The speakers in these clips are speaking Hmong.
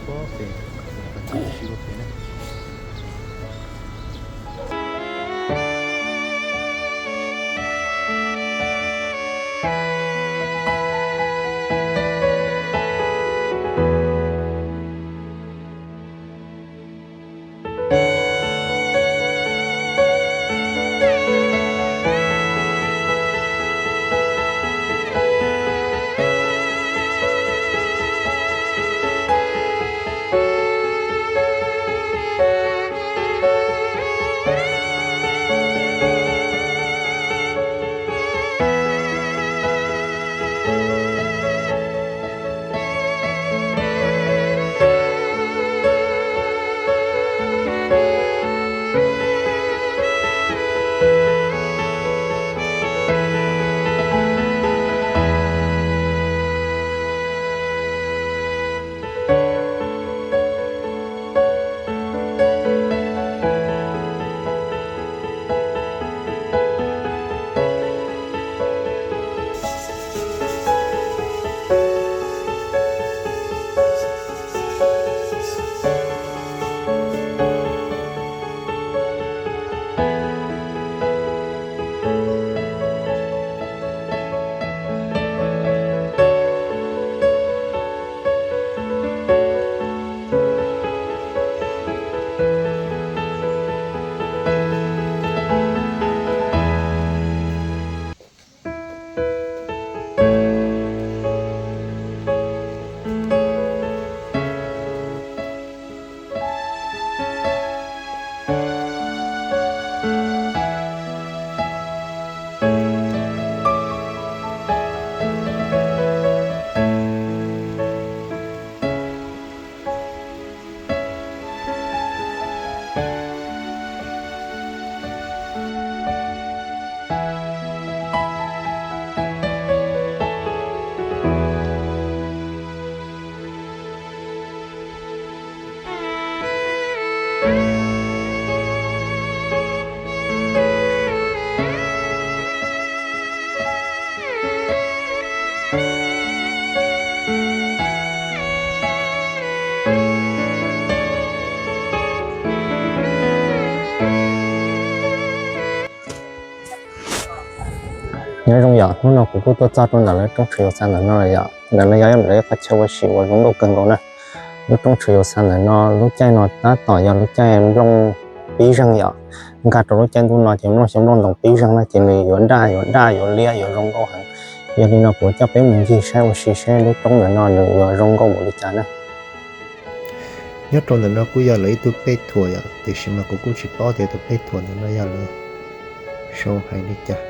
pob pem, qhov chaw sib luag pem na. Nyob zoo yom, hnub no kuv kuj tuaj txog rau ntawm lawv roob Tshuas Yau Xav ntawm no lawm yom. Ntawm no yog ib lub qhov chaw ua si uas zoo nkauj kawg nkaus na. Lub roob Tshuas Yau Xav ntawm no lub caij no tab tom yog lub caij nplooj pib zeeg yom. Nkag rau lub caij ntuj no ces nplooj xyoob nplooj ntoo pib zeeg na ces nws yuav daj yuav daj yuav liab yuav zoo nkauj heev. Yog li no kuv coj peb mus ncig saib ua si seb lub roob ntawm no nws yuav zoo nkauj npaum li cas na. Nyob rau ntawm no kuj yog lawv ib tug pej thuam yom, tiam sis mas kuv kuj tsis paub tias tus pej thuam ntawm no yog lawv sau hais li cas,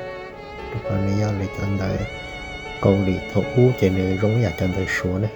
rau qhov nws yog lawv cov ntawv Kaus Lim thaum ub ces nws zoo ib yam cov ntawv Suav na.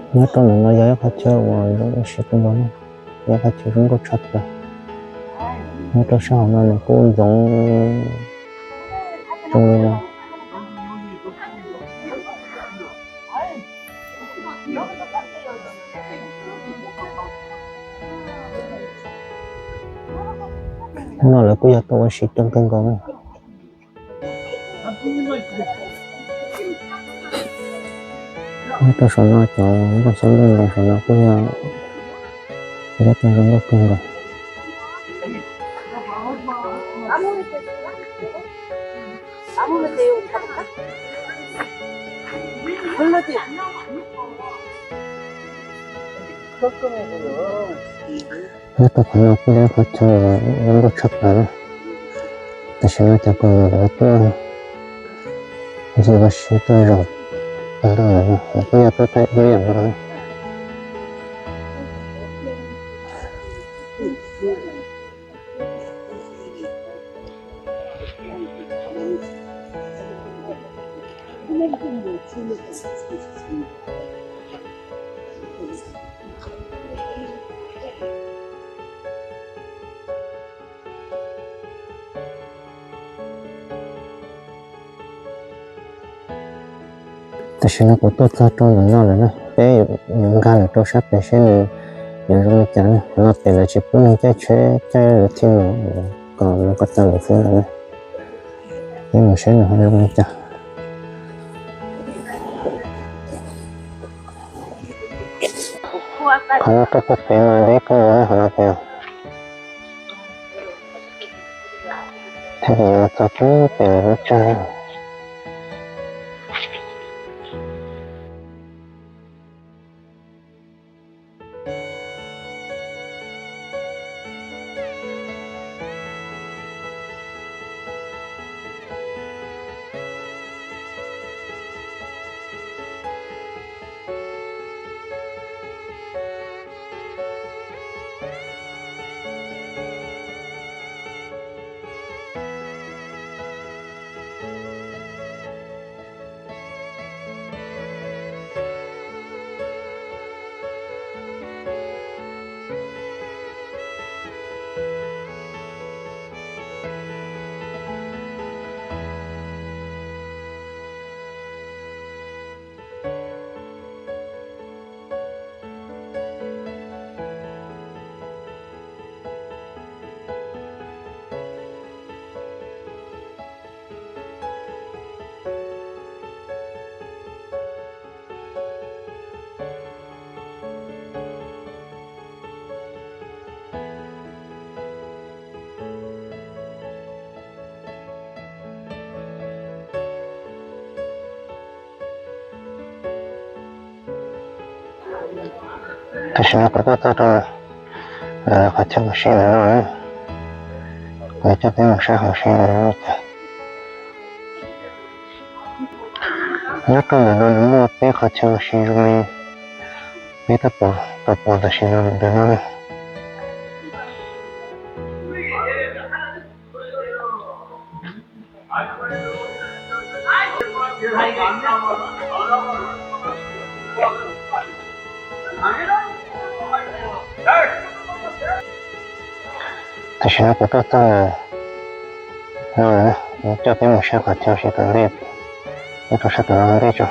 Nyob rau ntawm no yog ib qhov chaw uas zoo ua si kawg nkaus, yog qhov chaw zoo nkauj tshaj plaws. Nyob rau sab hauv no nws kuj ntxoov zoo li no. Hnub no lawv kuj yog tuaj ua si coob kawg nkaus. Nyob rau saum no cov nplooj xyoob nplooj ntoo saum no kuj yog, kuj yog tau zoo nkauj kawg nkaus. Nyob rau qhov no kuj yog qhov chaw zoo nkauj tshaj plaws na. Tam sim no cov kaus mom no tuaj ncig ua si tuaj zaum tag nrho lawm no, lawv kuj yog tuaj thaij ib yam nkaus no. Tam sim no kuv tuaj txog rau ntawm no lawm na, peb yuav nkag lawm rau sab pem seb nws yuav zoo li cas na. Qhov no pem lawv tsis pub neeg caij tsheb caij lawv thiaj mus kom mus kom tau lawm xwb no na. Peb mus saib nws ho zoo li cas. Qhov no tuaj txog pem mas deb kawg nkaus na, qhov no pem. Thiab yuav txog pem lawv lub tsag. Tam sim no kuv tuaj txog rau qhov chaw ua si ntawm no, kuv coj peb mus saib qhov ua si ntawm no. Nyob rau ntawm no nws muaj peb qhov chaw ua si zoo li peb tab tom pom tam sim no ntawm no. Tam sim no kuv tuaj txog no, coj peb mus saib qhov chaw ua si tom ntej, nyob rau sab tom no ntej tso.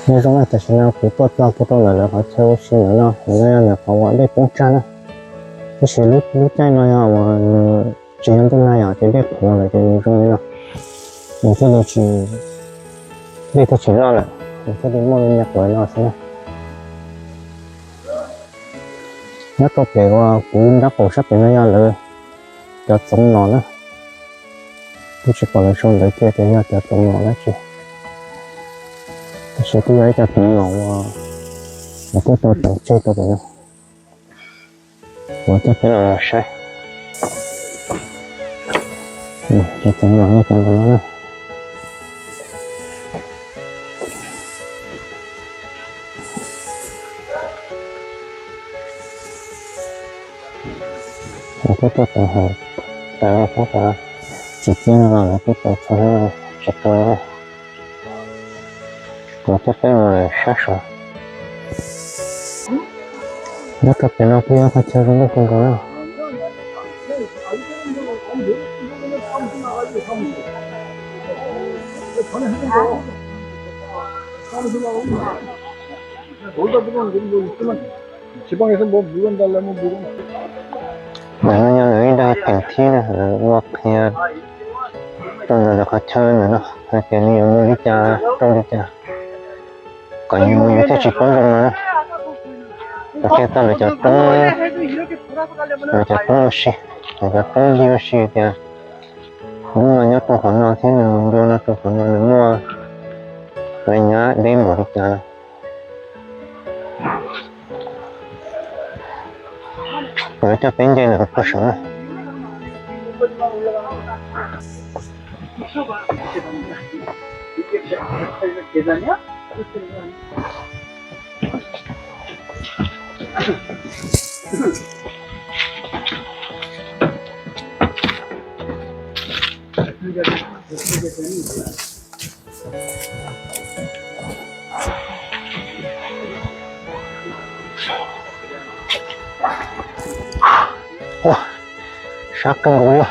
Nyob zoo na, tam sim no kuv tuaj txog kiag rau ntawm lawv qhov chaw ua si ntawm no, ntawm no yog lawv qhov uas dej poob tsag na. Tab sis lub caij no yog uas nws tsis yog ntuj nag yom, ces dej qhuav lawm ces nws zoo li no, nws thiaj li tsis, dej thiaj tsis loj lawm, nws thiaj li muaj me me quav no xwb na. Nyob rau pem uas kuv nrab qaum sab pem no yog lawv cov txoov los na. Kuv tsis pom lawv sau ntawv kiag tias yog cov txoov los dab tsi, tab sis twb yog ib co txoov los uas kuv kuj tau tso tseg rau pem no. Kuv coj peb los saib. Cov txoov los yog cov ntawm no na. Kuv kuj tuaj txog hauv, tas kuj tas tsis txiab no los lawv kuj tau txog tsis tau. Kuv coj peb mus sab saud. Nyob rau pem no kuj yog qhov chaw zoo nkauj kawg nkaus na. Ntawm no yog lawv ib dag theem thib na, lawv ua qhia rau ntawm lawv qhov chaw ntawm no hais tias nws yuav mus li cas rau li cas kom yus thiaj tsis poob zoo no na. Lawv qhia txog lawv cov roob, lawv cov roob ua si, lawv cov roob yig ua si tias hnub no nyob rau qhov no thiab nws mus ntua no rau qhov no nws muaj hlais nyab deb npaum li cas. Kuv yuav coj peb nce ntawm puag saud na. Ua, sab kawg nkaus li.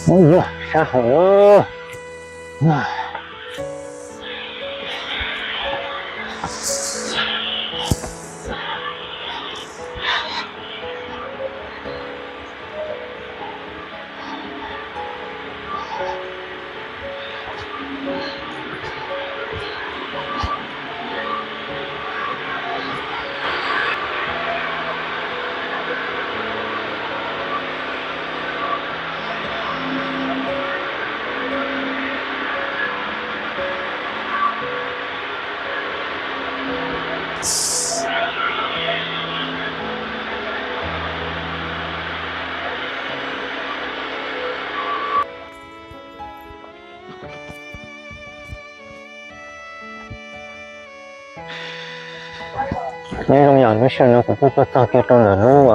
Ub yuav sab hauv. Nyob zoo yom, lub sij hawm no kuv kuj tuaj txog kiag rau ntawm lub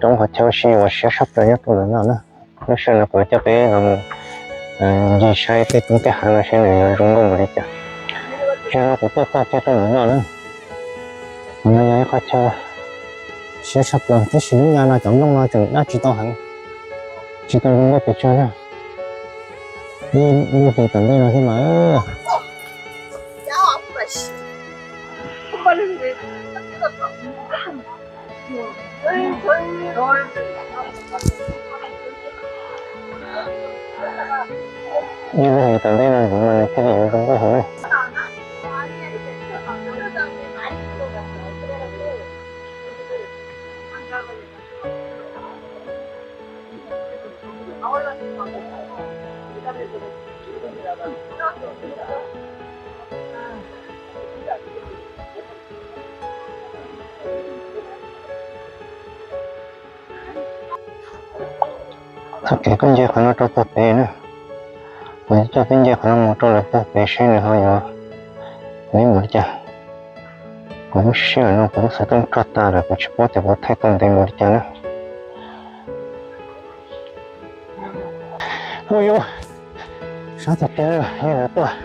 roob qhov chaw ua si uas siab tshaj plaws nyob rau ntawm no na. Lub sij hawm no kuv coj peb los mus ncig saib tej roob tej hav no seb nws yuav zoo nkauj npaum li cas. Tsis no kuv tuaj txog kiag rau ntawm no na. Qhov no yog ib qhov chaw siab tshaj plaws tab sis lub nyab no cov nplooj no tseem daj tsis tau heev, tsis tau zoo nkauj pes tsawg na. Ib lub hlis tom ntej no thiab mas. Ib lub hlis tom ntej no ntxiv mas nws thiaj li yuav zoo nkauj heev na. Txoj kev kuj nce qhov no rau puag pem na. Kuv coj peb nce qhov no mus rau lawv puag pem seb nws ho yuav Neb mus li cas? Kuv lub sij hawm no kuv lub xov tooj rog tag lawm, kuv tsis paub tias kuv thaij tau ntev mus li cas na. Ua yuav sab tiag tiag li, yog lawv tuaj.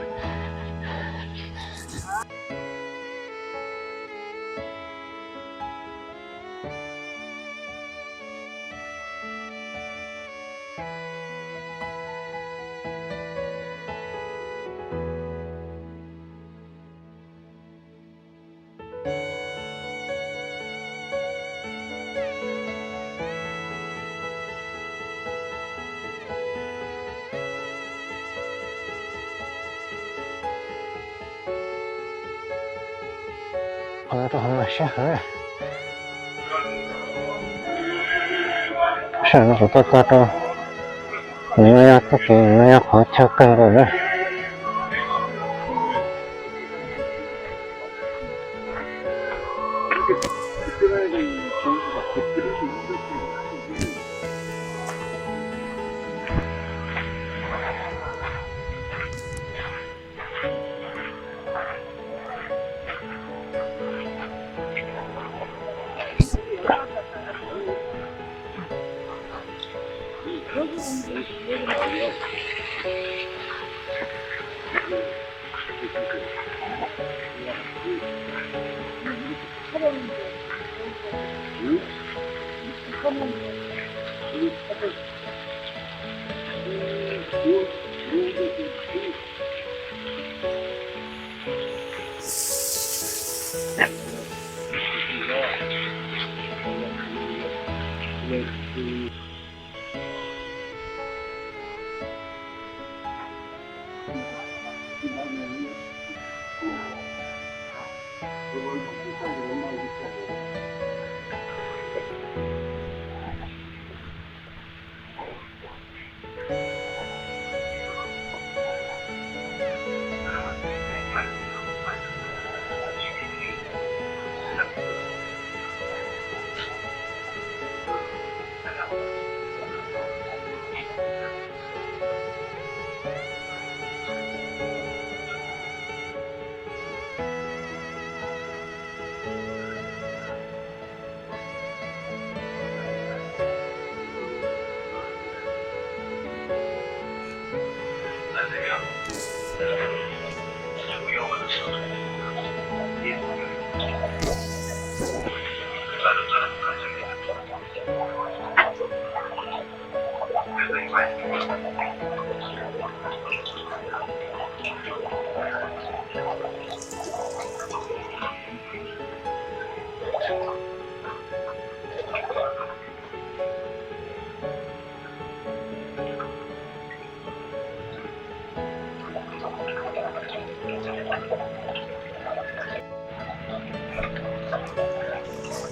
Qhov no rau hauv mas siab heev. Sij hawm no kuv tuaj txog rau, nws no yog txoj kev, nws no yog qhov chaw kawg nkaus na.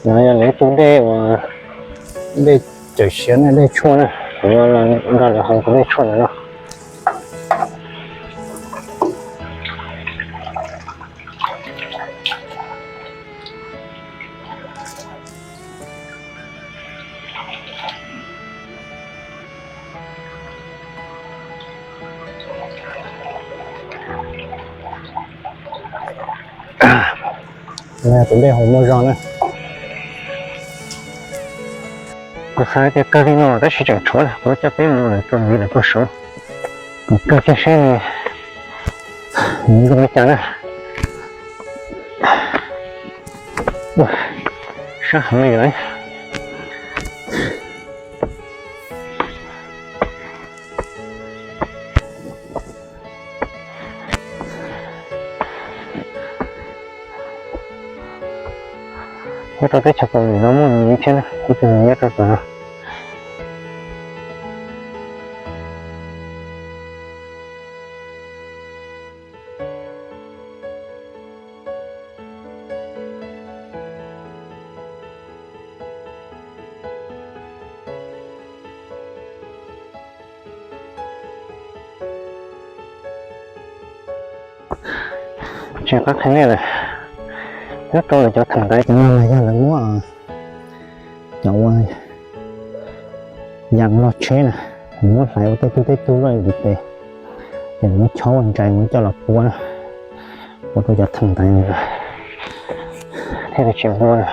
No yog lawv tus dej uas dej cawm siav na, dej tshuaj na, kuv yuav nrog lawv haus tus dej tshuaj ntawd no. Tus dej haus muaj zog na. Kuv xav tias kawg li no tab sis tseem tshuav na, kuv coj peb mus lawm txog ntawm lawm puag saud. Kuv kawg kiag seb nws zoo li cas na. Sab heev li lawm. Nyob rau teb chaws Kaus Lim no muaj miv thiab na, ib tug miv nyob rau tom no. Tsis qab qhia nej lawm, nyob rau lawv cov theem ntaiv cov no mas yog lawv muab cov ua yas log tsheb na, muab hlais ua tej tug tej tug loj li tes, ces lawv muab chob ua ntsais mus coj los puav na. Ua rau cov theem ntawd thiaj li tsis muaj.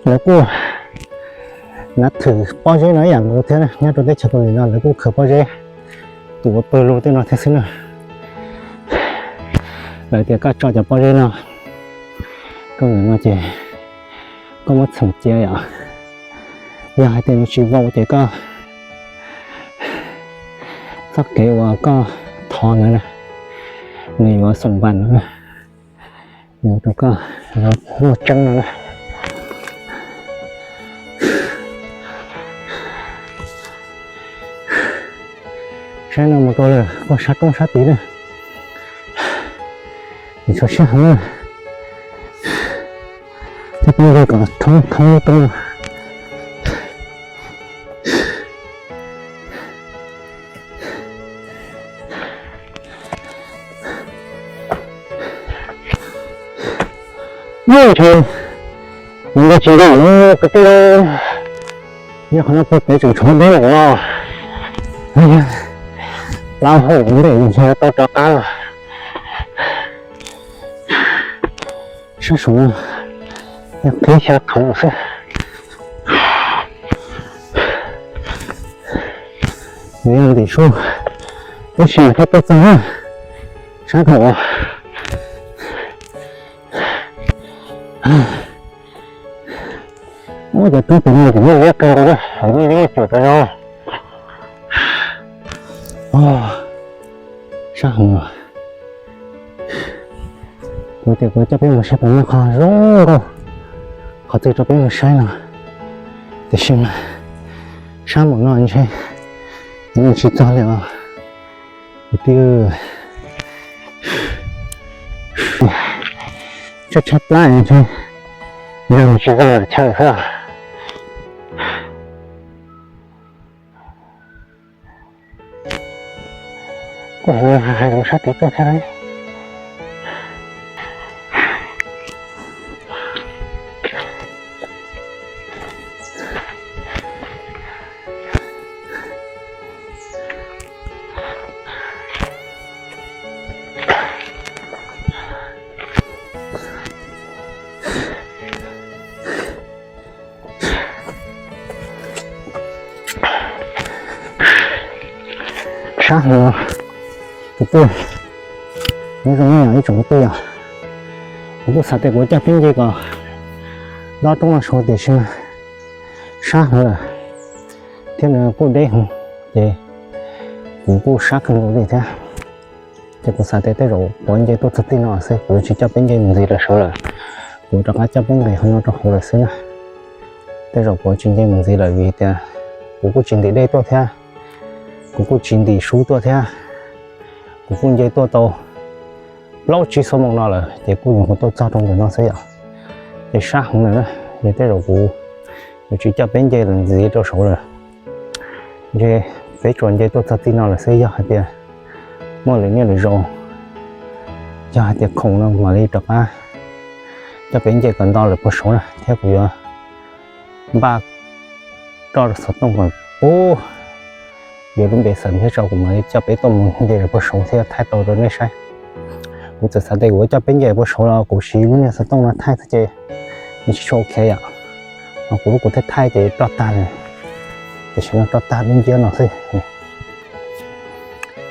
Lawv kuj nav thwm pob zeb no ib yam nkaus thiab, nyob rau teb chaws Kaus Lim no lawv kuj khaws pob zeb tus uas pawg lug tej no thiab xwb na. Lawv tias koj tso cov pob zeb no, koj nim no ces koj muab txheem cia yom. Yog hais tias nws tsis vau ces koj txoj kev uas koj thov ntawd na, nws yuav xoom npas no, yuav rau koj muaj tseeb no na. Saib no mus rau lawm, koj sab roob sab tid na, tsis tshua siab heev na. Thiab peb nce kom thoob thoob lub roob no. Ntshe nws nce tsis nkaum li kwv tij, yog qhov no puag pem tseem tshuav deb lawm os. Plaub hau ntej ntshe tau rov qab los. Sab saum no yog qhib xya qhov xwb. Nws yog ntim su, tab sis mas thiaj tuaj txog na, sab nraum ub cov roob tim no ces muaj liab kawg nkaus na, muaj liab cuam tas zog. Sab heev os. Kuv tias kuv coj peb mus saib puas muaj qhov zoo nkauj, qhov twg rau peb mus saib no, tiam sis mas sab npaum no ntshe kuv mus tsis txog li os. Kwv tij, tshaib tshaib plab ntshe yog mus tsis txog lawm chaw xwb. Kuj hais hais zoo sab tid tuaj thiab. Sab heev, tus twg, nyob zoo ib tsoom kwv tij os. Kuv kuj xav tias kuv coj peb nce kom dob roob no saud tiam sis mas sab heev lawm thiab nws kuj deb heev, ces kuv kuj sab kawg nkaus li thiab. Ces kuv xav tias tej zaum kuv nce tuaj txog txij no xwb, kuv tsis coj peb nce mus ntxiv rau saud lawm, kuv rov qab coj peb nqis qhov no rau hauv lawm xwb na. Tej zaum kuv tsis nce mus ntxiv lawm vim tias kuv kuj tsis ntim dej tuaj thiab, kuv kuj tsis ntim sub tuaj thiab, kuv kuj nce tuaj tau plaub tsib xuab moos no lawm ces kuj nyuam qhuav tuaj txog rau ntawm no xwb yom. Ces sab heev lawm na, ces tej zaum kuv yuav tsis coj peb nce ntxiv rau saud lawm. Ntshe peb tsuas nce tuaj txog txij no lawm xwb, yog hais tias muaj lwm niaj lwm zaus Yog hais tias khoom no mam li rov qab coj peb nce kom nto lawm puag saud na thiab kuv yuav npaj roj rau xov tooj kom puag yog lub npe xeem thiab tso kuv mam li coj peb tuaj mus nce lawm puag saud thiab thaij tau rau nej saib. Kuv txawm xav tias kuv yuav coj peb nce puag saud los kuv siv lub niag xov tooj no thaij xwb ces nws tsis tshua ok yom. Kuv lub kuv thaij thaij ces roj tag, tam sim no roj tag dub nciab no xwb.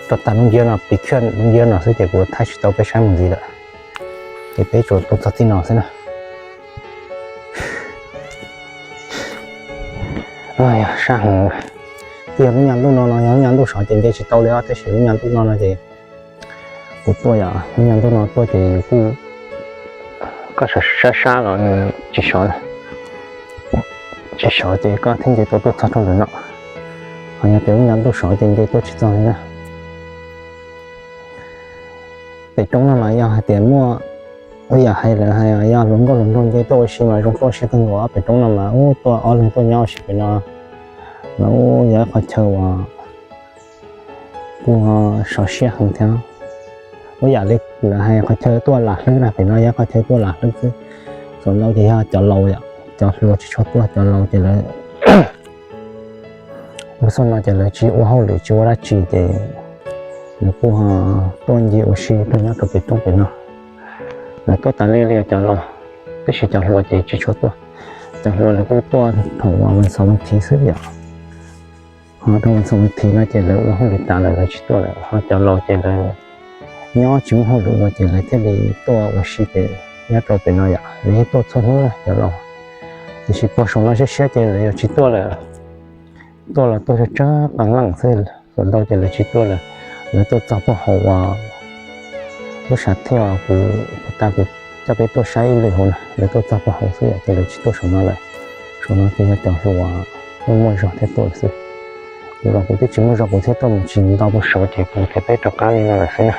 Roj tag dub nciab no, pis khiaj dub nciab no xwb ces kuv thaij tsis tau peb saib mus ntxiv lawm. Ces peb tsuas tuaj txog txij no xwb na. Yog sab heev. Twb yog lub nyab ntuj no no yog lub nyab ntuj sov ces nce tsis tau li os, tab sis lub nyab ntuj no no ces kuv tuaj yom, lub nyab ntuj no tuaj ces yus kuj, koj sab sab los tsis sov, tsis sov ces koj thiaj nce tau tuaj txog rau ntawm no. Ho yog tias lub nyab ntuj sov ces nce tuaj tsis txog li na. Pem roob no mas yog hais tias muaj, ua yam hais lawv hais yog hluas nkauj hluas nraug nce tuaj ua si mas zoo tuaj ua si kawg nkaus. Pem roob no mas ub tuaj ob leeg tuaj nyob ua si pem no mas ub yog ib qhov chaw uas kuj sov siab heev thiab. Ua yam li lawv hais qhov chaw tuaj lam hlwb na, pem no yog qhov chaw tuaj lam hlwb xwb. Xav ntau ces yog cov laus yom, cov hluas tsis tshua tuaj, cov laus ces lawv lub xub no ces lawv tsis ua hauj lwm tsis ua dab tsi ces lawv kuj tuaj nce ua si tuaj nyob rau pem roob pem no. Lawv tuaj tas li li cov laus, tab sis cov hluas ces tsis tshua tuaj. Cov hluas lawv kuj tuaj thaum vas xaum vas thiv xwb yom. Ho rau vas xaum vas thiv no ces lawv ua hauj lwm tas lawm lawv tsis tuaj lawm, ho cov laus ces lawv nyob tsis muaj hauj lwm ua ces lawv thiaj li tuaj ua si pem, nyob rau pem no yom. Lawv yeej tuaj txhua hnub na cov laus, tiam sis puag saum no siab siab ces lawv yuav tsis tuaj lawm. Tuaj los tuaj tsawg tsawg qee leej xwb, xav ntau ces lawv tsis tuaj lawm. Lawv tuaj txog puag hauv uas lub sam thiaj kuv, kuv tas kuv coj peb tuaj saib ib lwm hauv na, lawv tuaj txog puag hauv xwb yom, ces lawv tsis tuaj saum no lawm. Saum no ces yog cov hluas muaj muaj zog thiaj tuaj lawm xwb. Kuv los kuv twb tsis muaj zog kuv thiaj tuaj mus tsis nto puag saud ces kuv thiab peb rov qab li no lawm xwb na.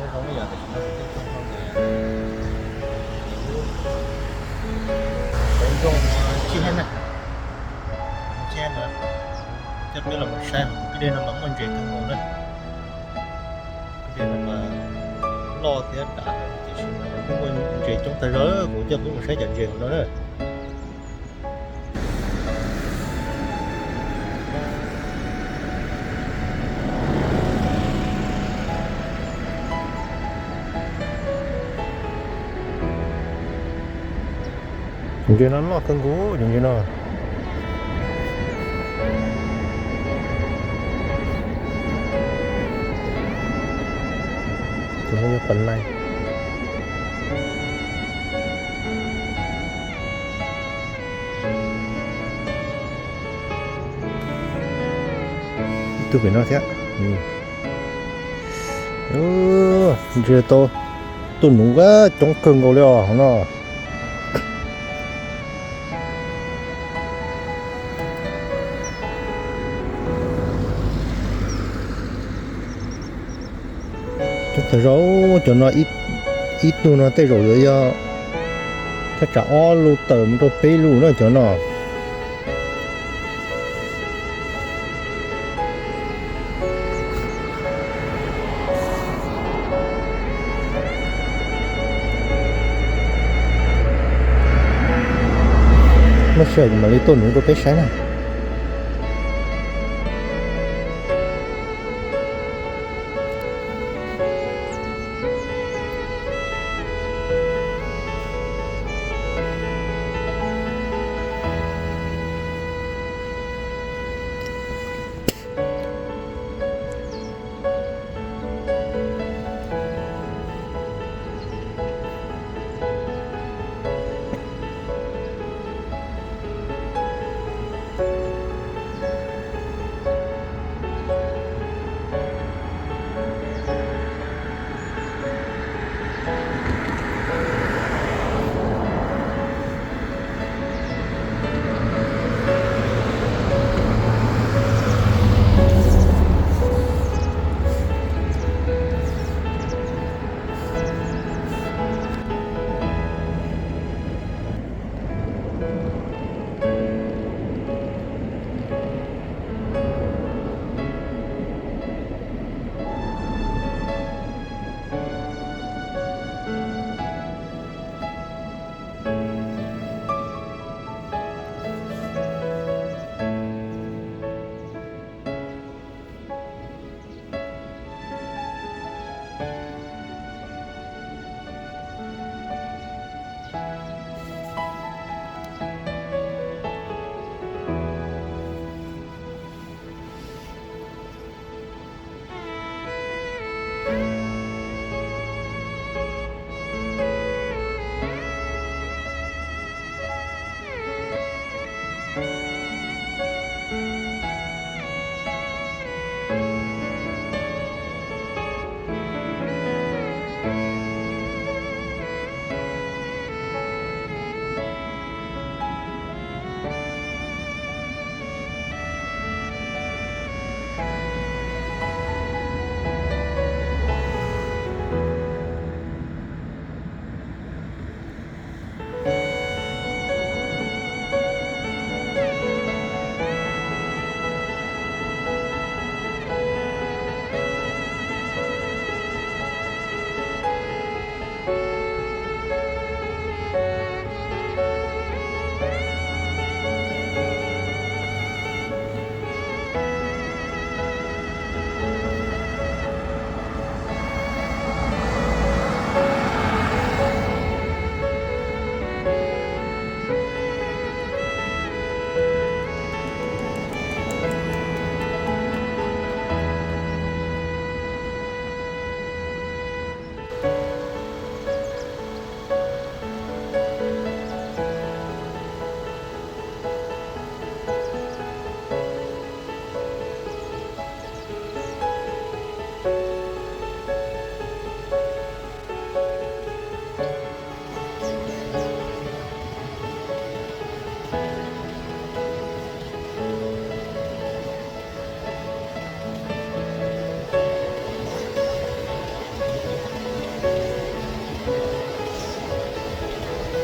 Nyob zoo yom, tam sim no kuv twb tuaj txog ntawm lub qhov nroog Tsib Hab na, Tsib Hab na, coj peb los mus saib hauv tus kwj deg no mas muaj ntses kawg nkaus na. Kwj deg no mas loj thiab dav, tiam sis mas nws kuj muaj ntses coob tag zog, kuv coj peb mus saib cov ntses hauv no na. Cov ntses no loj kawg nkaus, cov ntses no. Cov no yog pas laij. Ib tug pem no thiab. Ntsia tau tuaj nuv coob kawg nkaus li os no. Coob tag zog, cov no ib tug no tej zaum yuav yog thaj tsam ob lub tawm mus rau peb lub na cov no. Muaj sij hawm mam li tuaj nuv rau peb saib na.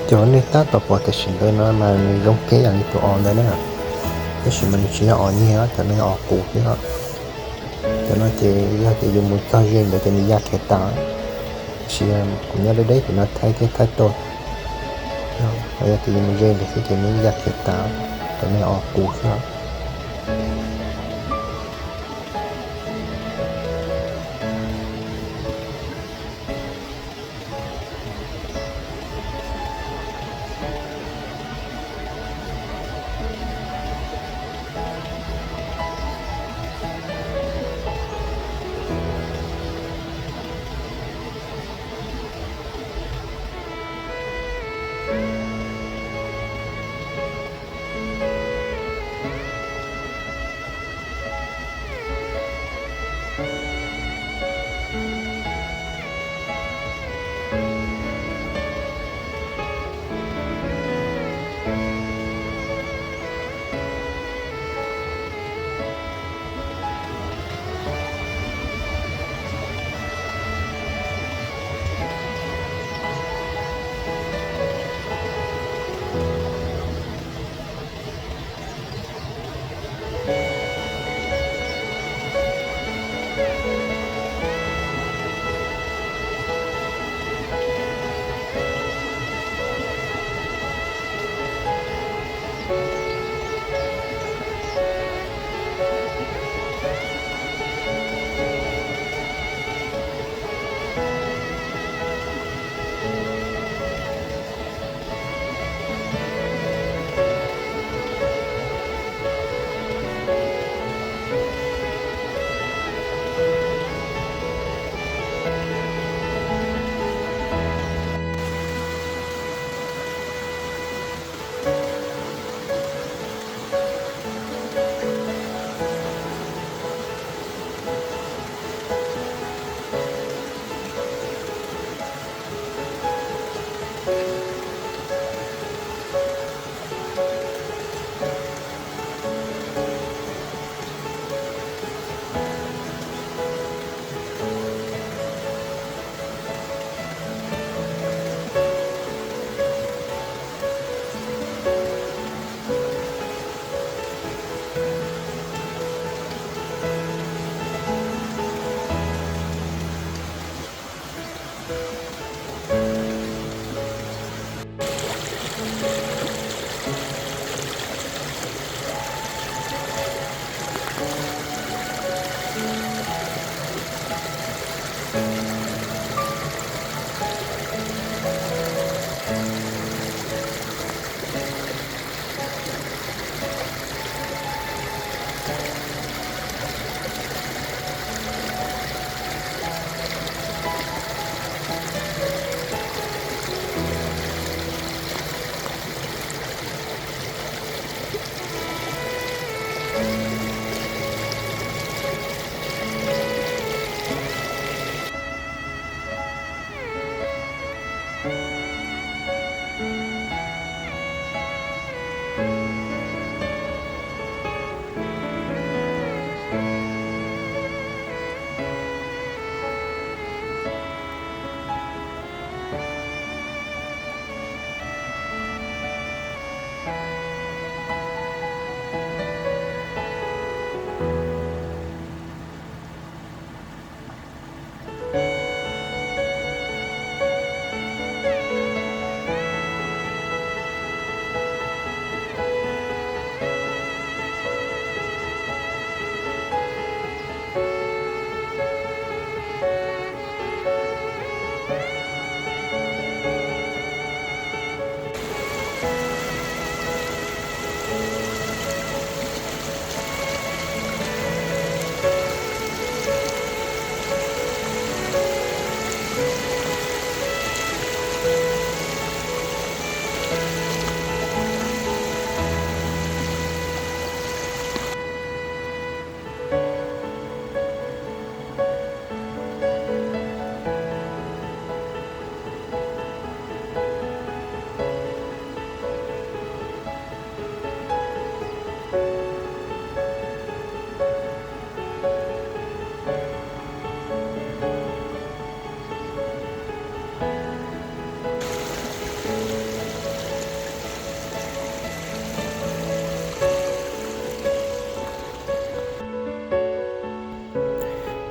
Cov nej tab tom pom tam sim ntawd no mas nws zoo kev yam li tus os ntawd na, tab sis mas nws tsis yog os nyiag, cov no yog os qus xwb os. Cov no ces yog tias yus mus txog ze ntawd ces nws ya khiav tas, tab sis kuv nyob deb deb tim no thaij thiab thaij tau. Yog tias yus mus ze ntawd xwb ces nws ya khiav tas, cov no yog os qus xwb os.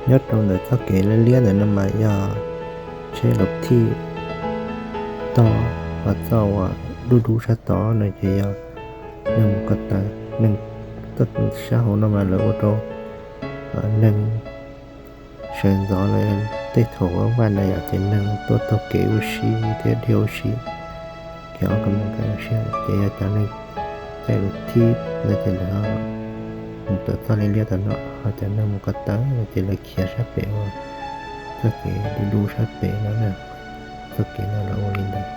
Nyob rau ntawm txoj kev liab liab ntawm no mas yog tsheb laus thij tog, hos txoj uas dub dub sab tod no ces yog neeg mus ko taw. Neeg, txoj sab hauv no mas lawv ua rau neeg sawv ntxov lawm tej thaum vaj na yom, ces neeg tuaj taug kev ua si thiab dhia ua si, khiav ob ka mus ka ua si. Ces yog cov neeg caij laus thij ntawd ces lawv mus tawm txoj liab liab tom no, ho cov neeg mus ko taw ces lawv khiav sab pem uas txoj kev dub dub sab pem no na. Txoj kev no lawv ua li ntawd.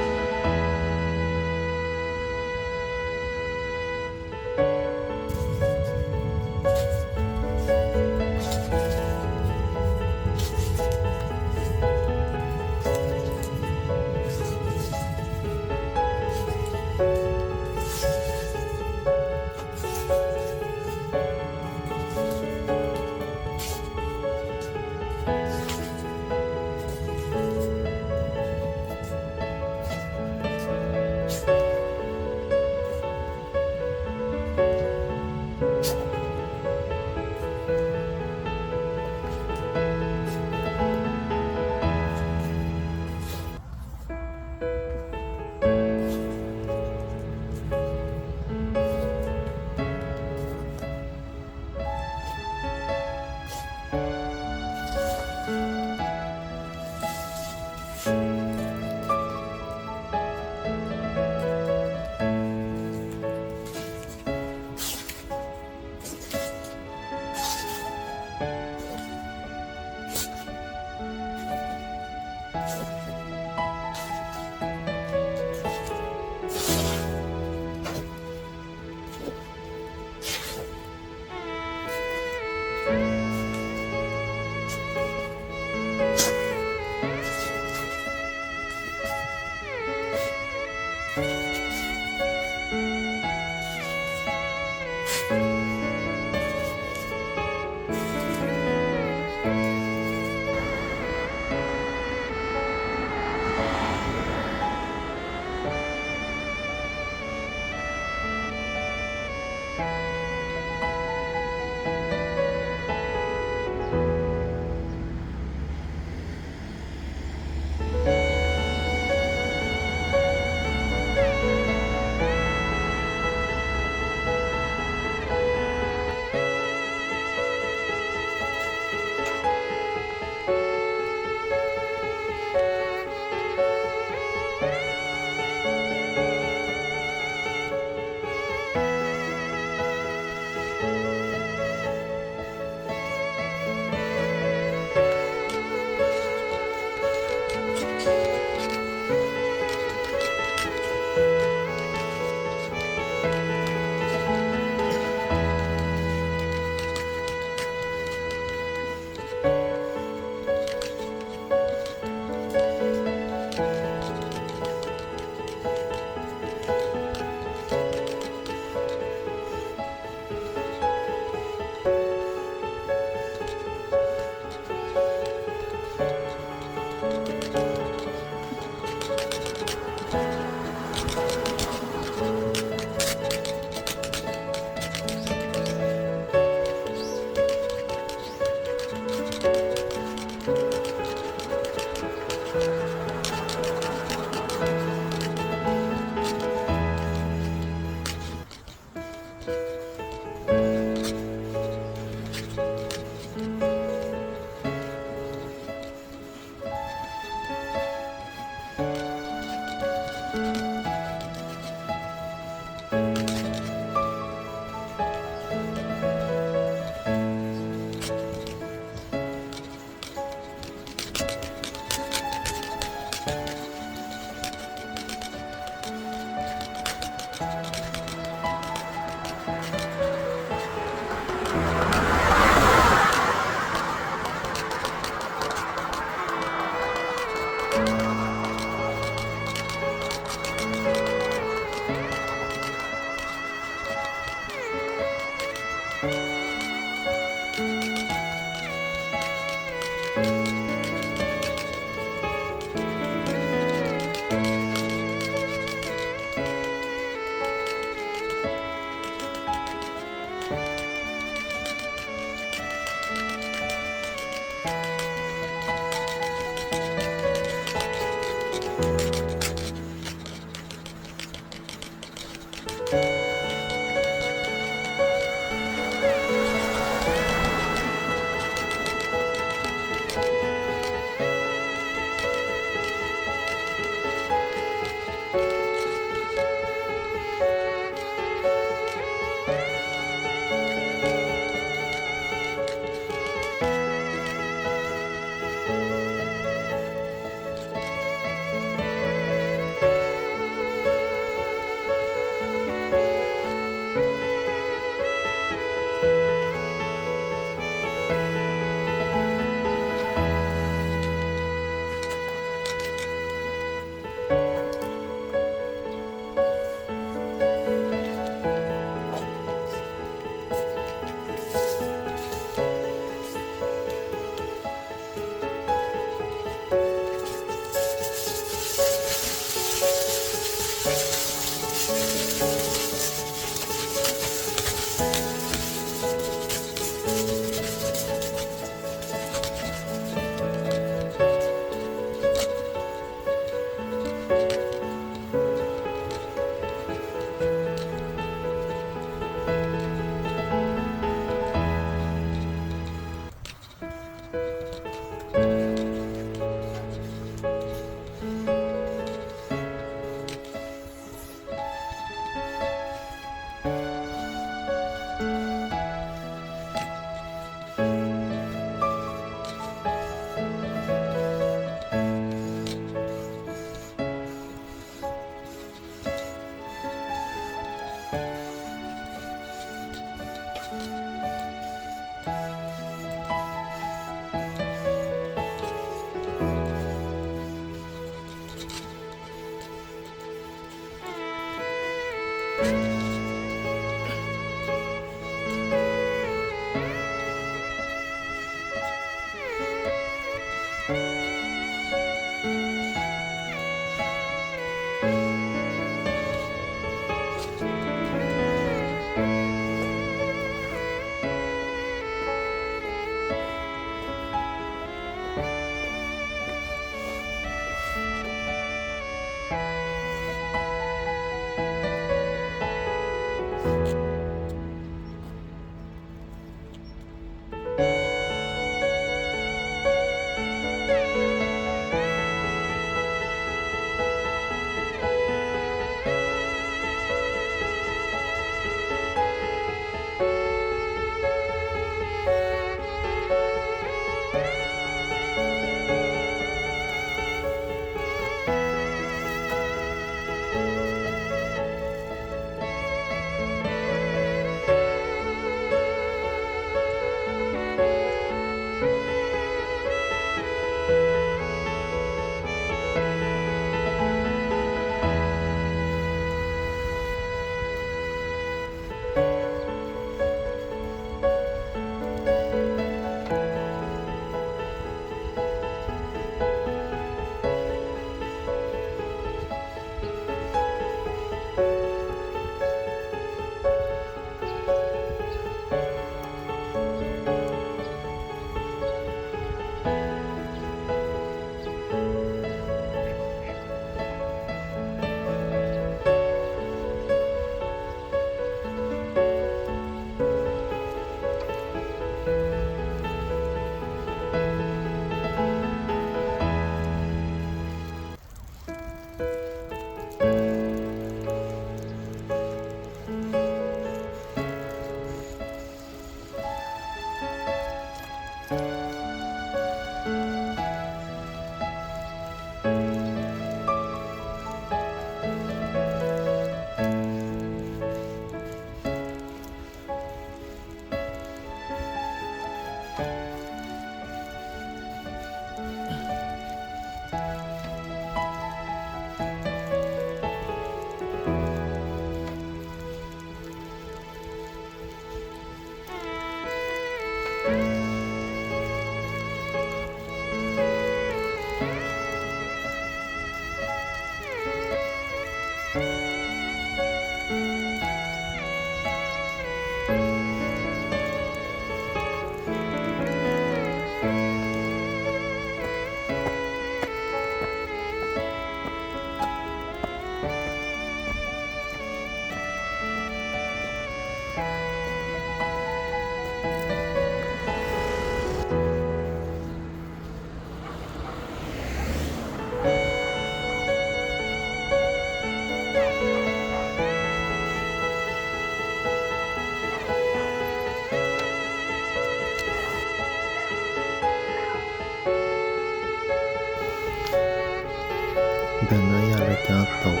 Ntawm no yog lawv cov taum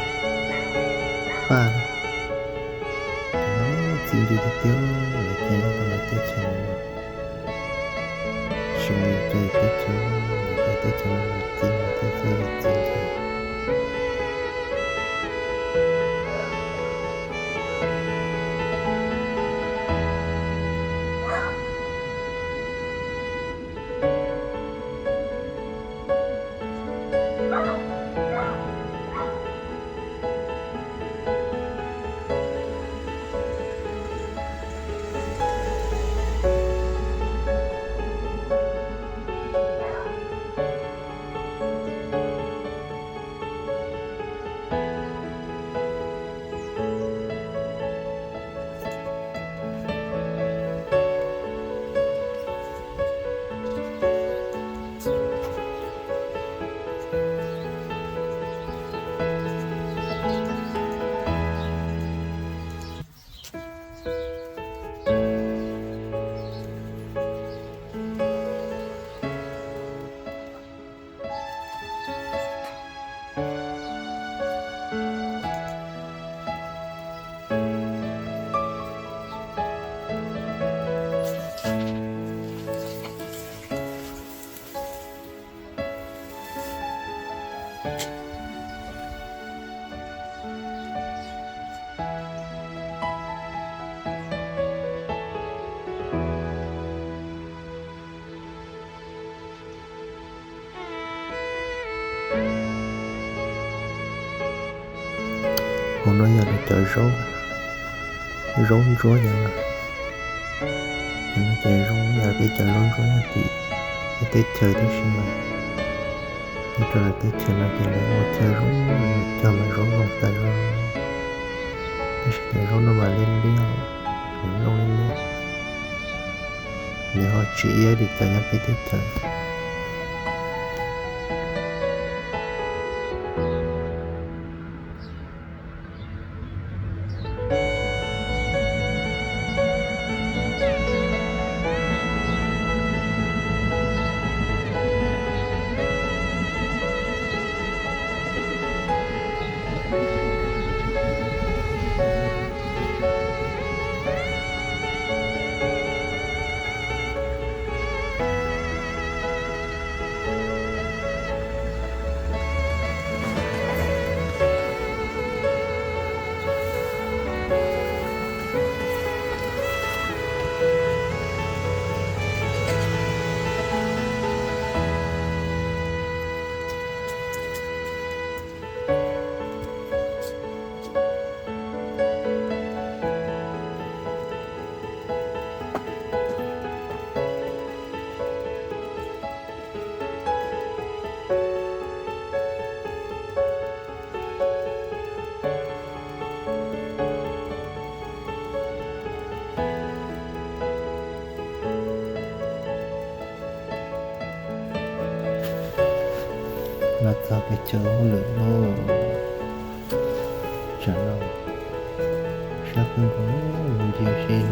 paj, txi ntse tiag tiag, lawv cog nyob rau lawv teb chaws no. Zoo li cog teb chaws, lawv cog teb chaws no txi ntse tiag tiag, txi ntse. Tus no yog lawv cov zaub, zaub ntsuab yom. Cov no ces zoo yam peb cov zaub ntsuab nyob tim peb teb chaws tab sis mas nyob rau lawv teb chaws no ces lawv ua chaw zoo, cog mas zaub zoo tas zog. Tab sis cov zaub no mas liab liab, nws noj liab liab. Nws ho tsis iab li cov nyob peb teb chaws. Los txog pem chaw hauj lwm lauj. Tsam no sab kawg nkaus, mus ncig seb